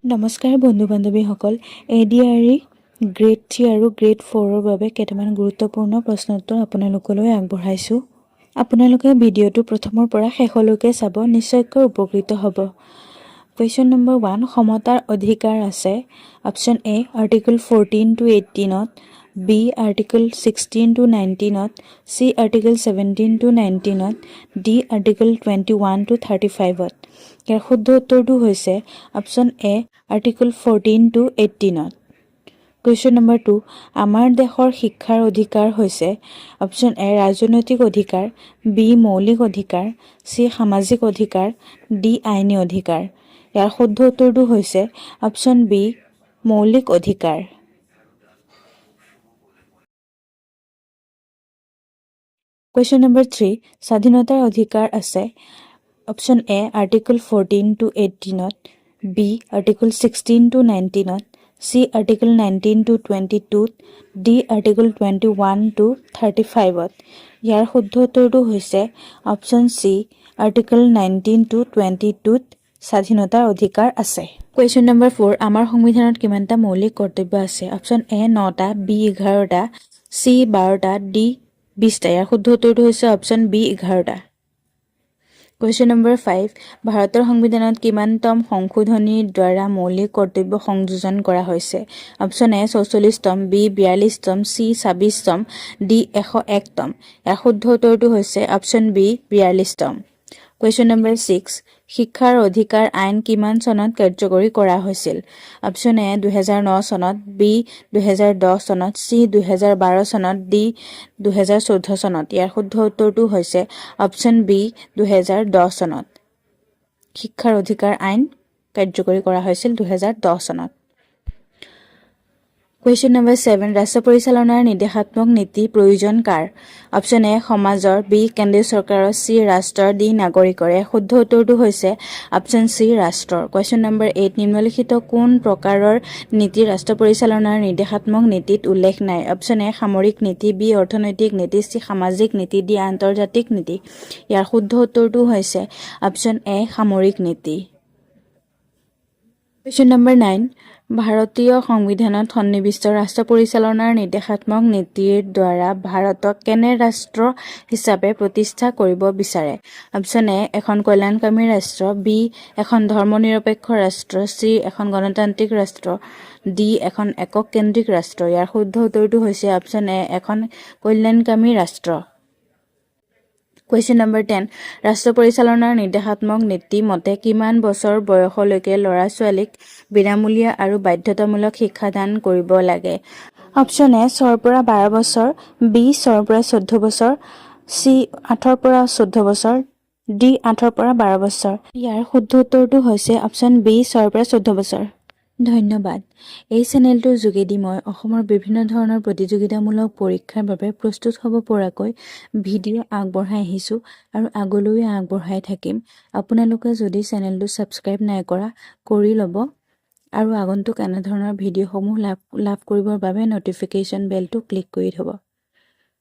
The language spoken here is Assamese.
নমস্কাৰ বন্ধু বান্ধৱীসকল, এডিআৰই গ্ৰেড 3 আৰু গ্ৰেড 4ৰ বাবে কেইটামান গুৰুত্বপূৰ্ণ প্ৰশ্ন উত্তৰ আপোনালোকলৈ আগবঢ়াইছোঁ। আপোনালোকে ভিডিঅ'টো প্ৰথমৰ পৰা শেষলৈকে চাব, নিশ্চয়কৈ উপকৃত হ'ব। কুৱেশ্যন নম্বৰ 1, সমতাৰ অধিকাৰ আছে অপশ্যন এ আৰ্টিকল 14 টু 18ত, বি আৰ্টিকল 16 টু 19ত, চি আৰ্টিকল 17 টু 19ত, ডি আৰ্টিকল 21 টু 35ত। ইয়াৰ শুদ্ধ উত্তৰটো হৈছে অপশ্যন এ আৰ্টিকল 14 টু 18ত। কুৱেশ্যন নম্বৰ 2, আমাৰ দেশৰ শিক্ষাৰ অধিকাৰ হৈছে অপশ্যন এ ৰাজনৈতিক অধিকাৰ, বি মৌলিক অধিকাৰ, চি সামাজিক অধিকাৰ, ডি আইনী অধিকাৰ। ইয়াৰ শুদ্ধ উত্তৰটো হৈছে অপশ্যন বি মৌলিক অধিকাৰ। কুৱেশ্যন নম্বৰ 3, স্বাধীনতাৰ অধিকাৰ আছে অপশ্যন এ আৰ্টিকল 14 টু 18ত, বি আৰ্টিকল 16 টু 19ত, চি আৰ্টিকল 19 টু 22ত, ডি আৰ্টিকল 21 টু 35ত। ইয়াৰ শুদ্ধ উত্তৰটো হৈছে অপশ্যন চি আৰ্টিকল 19 টু 22ত স্বাধীনতাৰ অধিকাৰ আছে। কুৱেশ্যন নম্বৰ 4, আমাৰ সংবিধানত কিমানটা মৌলিক কৰ্তব্য আছে? অপশ্যন এ নটা, বি 11টা, চি 12টা, ডি 20টা। ইয়াৰ শুদ্ধ উত্তৰটো হৈছে অপশ্যন বি 11টা। কুৱেশ্যন নম্বৰ 5, ভাৰতৰ সংবিধানত কিমানতম সংশোধনীৰ দ্বাৰা মৌলিক কৰ্তব্য সংযোজন কৰা হৈছে? অপশ্যন এ 44তম, বি 42তম, চি 26তম, ডি 101তম। ইয়াৰ শুদ্ধ উত্তৰটো হৈছে অপশ্যন বি 42তম। কুৱেশ্যন নম্বৰ 6, শিক্ষাৰ অধিকাৰ আইন কিমান চনত কাৰ্যকৰী কৰা হৈছিল? অপশ্যন এ 2009 চনত, বি 2010 চনত, চি 2012 চনত, ডি 2014 চনত। ইয়াৰ শুদ্ধ উত্তৰটো হৈছে অপশ্যন বি 2010 চনত। শিক্ষাৰ অধিকাৰ আইন কাৰ্যকৰী কৰা হৈছিল 2010 চনত। কুৱেশ্যন নম্বৰ 7, ৰাষ্ট্ৰ পৰিচালনাৰ নিৰ্দেশাত্মক নীতি প্ৰয়োজন কাৰ? অপশ্যন এ সমাজৰ, বি কেন্দ্ৰীয় চৰকাৰৰ, চি ৰাষ্ট্ৰৰ, ডি নাগৰিকৰ। ইয়াৰ শুদ্ধ উত্তৰটো হৈছে অপশ্যন চি ৰাষ্ট্ৰৰ। কুৱেশ্যন নম্বৰ 8, নিম্নলিখিত কোন প্ৰকাৰৰ নীতি ৰাষ্ট্ৰ পৰিচালনাৰ নিৰ্দেশাত্মক নীতিত উল্লেখ নাই? অপশ্যন এ সামৰিক নীতি, বি অৰ্থনৈতিক নীতি, চি সামাজিক নীতি, ডি আন্তৰ্জাতিক নীতি। ইয়াৰ শুদ্ধ উত্তৰটো হৈছে অপশ্যন এ সামৰিক নীতি। কুৱেশ্যন নম্বৰ 9, ভাৰতীয় সংবিধানত সন্নিৱিষ্ট ৰাষ্ট্ৰ পৰিচালনাৰ নিৰ্দেশাত্মক নীতিৰ দ্বাৰা ভাৰতক কেনে ৰাষ্ট্ৰ হিচাপে প্ৰতিষ্ঠা কৰিব বিচাৰে? অপশ্যন এ এখন কল্যাণকামী ৰাষ্ট্ৰ, বি এখন ধৰ্মনিৰপেক্ষ ৰাষ্ট্ৰ, চি এখন গণতান্ত্ৰিক ৰাষ্ট্ৰ, ডি এখন একক কেন্দ্ৰিক ৰাষ্ট্ৰ। ইয়াৰ শুদ্ধ উত্তৰটো হৈছে অপশ্যন এ এখন কল্যাণকামী ৰাষ্ট্ৰ। কুৱেশ্যন নম্বৰ 10, ৰাষ্ট্ৰ পৰিচালনাৰ নিৰ্দেশাত্মক নীতি মতে কিমান বছৰ বয়সলৈকে ল'ৰা ছোৱালীক বিনামূলীয়া আৰু বাধ্যতামূলক শিক্ষাদান কৰিব লাগে? অপশ্যন এ 6ৰ পৰা 12 বছৰ, বি 6ৰ পৰা 14 বছৰ, চি 8ৰ পৰা 14 বছৰ, ডি 8ৰ পৰা 12 বছৰ। ইয়াৰ শুদ্ধ উত্তৰটো হৈছে অপশ্যন বি 6ৰ পৰা 14 বছৰ। ধন্যবাদ। এই চেনেলটোৰ যোগেদি মই অসমৰ বিভিন্ন ধৰণৰ প্ৰতিযোগিতামূলক পৰীক্ষাৰ বাবে প্ৰস্তুত হ'ব পৰাকৈ ভিডিঅ' আগবঢ়াই আহিছোঁ আৰু আগলৈও আগবঢ়াই থাকিম। আপোনালোকে যদি চেনেলটো ছাবস্ক্ৰাইব নাই কৰা, কৰি ল'ব আৰু আগন্তুক এনেধৰণৰ ভিডিঅ'সমূহ লাভ কৰিবৰ বাবে ন'টিফিকেশ্যন বেলটো ক্লিক কৰি থ'ব।